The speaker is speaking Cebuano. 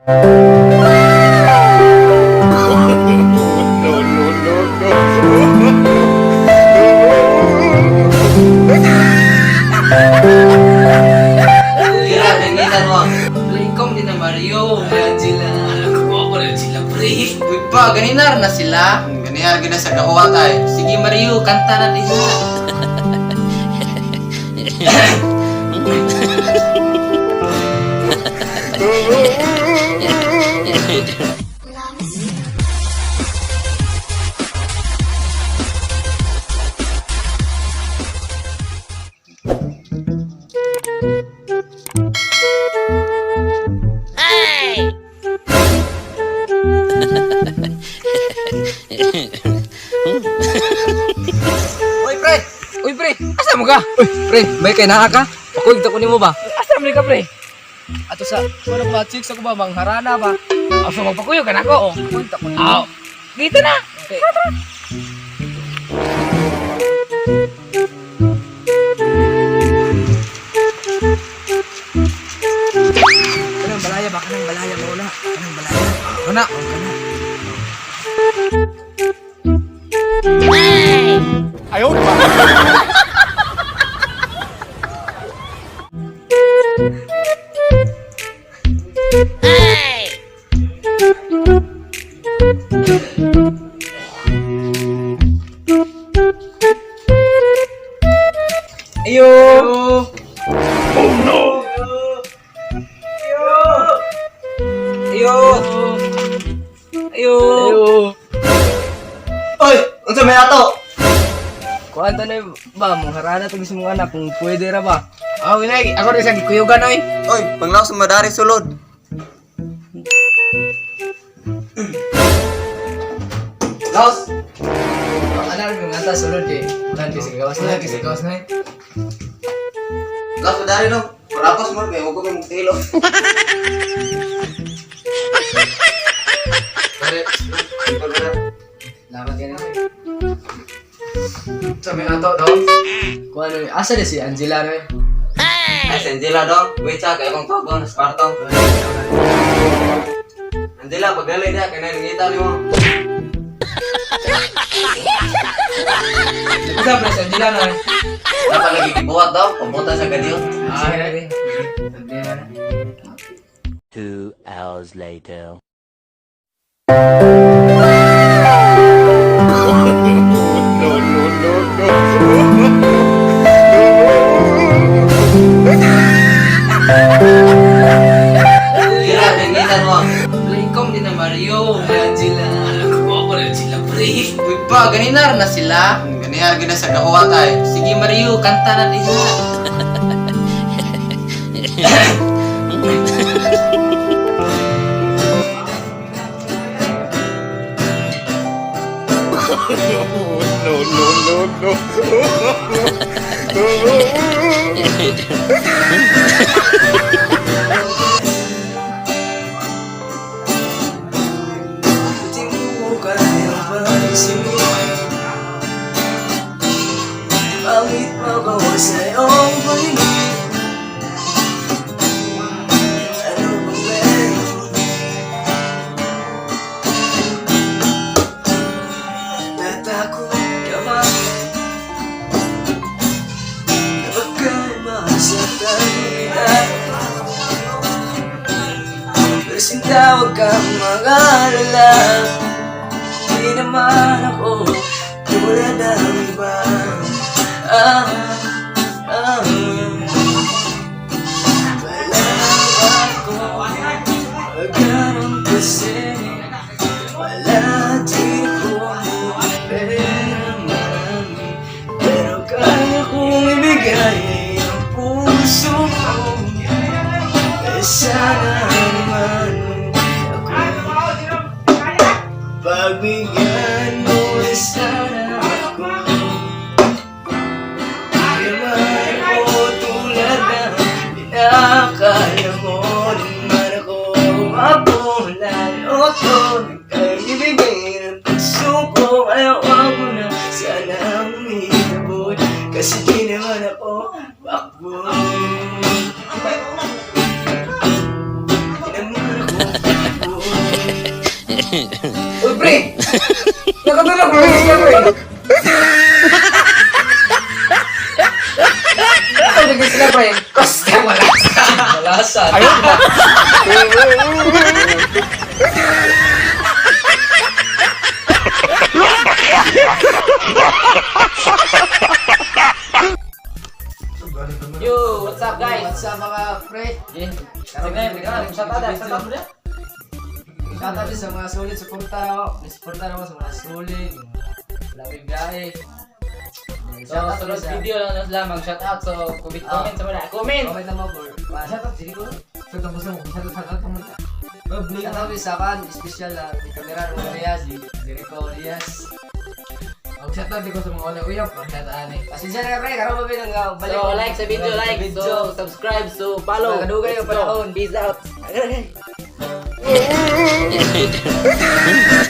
No, no, no, no. Tira, tingitan mo. Ikaw din na Mario. Angela. Kuha ko rin sila, pre. Uy pa, ganinar na sila. Ganinar gina sa gawa tay. Sige Mario, kanta na diha. Uy, pre! Uy pre, asa mo ka? Uy pre, may kay naa ka? Pakuyog ta ko nimo ba? Asa mo ka, pre? Ato sa kuno ba chicks ako ba mangharana ba? Asa magpakuyog ka nako? Oh, kuyog ta ko nimo. Aw. Dito na. Okay. Kanang balaya ba? Kanang balaya mo na. Kanang balaya. Kana, oh, kana. Ayaw na ba? Ayo. Oh no! Ayo. Ayo. Uy, unsa may ato? Kuan ta na ba mangharana tag sa mga anak kung pwede ra ba. Ah, winay, ako rin sa gikuyugan oy. Uy, panglaw sa madari sulod. Laos! Ana rin mga ata sulod kay ulan kay sa gawas na kay sa gawas na. Laos madari no. Parapos mo kay huwag ko mong tilo. Pare, Lamat yan. Sa may ato, daw. Kuan oy, asa di si Angela no? Ay, si Angela dong. Wait sa kay akong tawagon sa kwarto. Angela, pagdali niya kay nangita nimo. Asa pre si Angela no? Dapat lagi gibuhat daw, pabutan sa gadiyo. Ah, sige. Sabi na. 2 hours later. No, no, no, no. Tira, tingitan mo. Ikaw din na Mario, Angela. Kuha ko rin sila, pre. Uy pa, ganinar na sila. Ganinar gina sa gawa tay. Sige Mario, kanta na diha. No, no, no, no. Pangit magawa sa iyong paningin. Ano ba meron? Natakot ka ba? Na baka masaktan kita? Pero sinta, huwag kang mag-alala. Di naman ako tulad ng iba. Ah, ah. Wala ako ganun kasi. Wala din ako pera marami, pero kaya kong ibigay ang puso ko. Eh sana naman ako pagbigyan mo, eh sana ako. Di naman ako tulad ng inakala mo. Di naman ako mapulay o to. Di kaya ibigay ng puso ko. Ayaw ko na sana umitabot, kasi di naman ako fuckboy. Di naman ako Uy, pre! Nakatulog mo siya, pre! Nakatulog na sila, pre. Basta wala sa. Wala sa. Yo, what's up, guys? What's up, mga pre? Yeah. Sige, shout out, shout out mo na. Shout out din sa mga solid suporta ako. May suporta naman sa mga solid. Mga wala may biyahe. So, Shout out sunod sa video lang lamang shout out. So, comment, comment sa wala. Comment! Comment naman for. Shout out, sige ko. Shout out shout out mo. Shout out sa kan, special na may kamera ng Reyes, si Jericho Diaz. Ang shout out ko sa mga wala uyab, ang shout out ani. Pasensya na ka, pre, karon pa pinang balik. So, like sa video, like, so, subscribe, so, follow. Nakadugay Let's yung go. panahon. Peace out.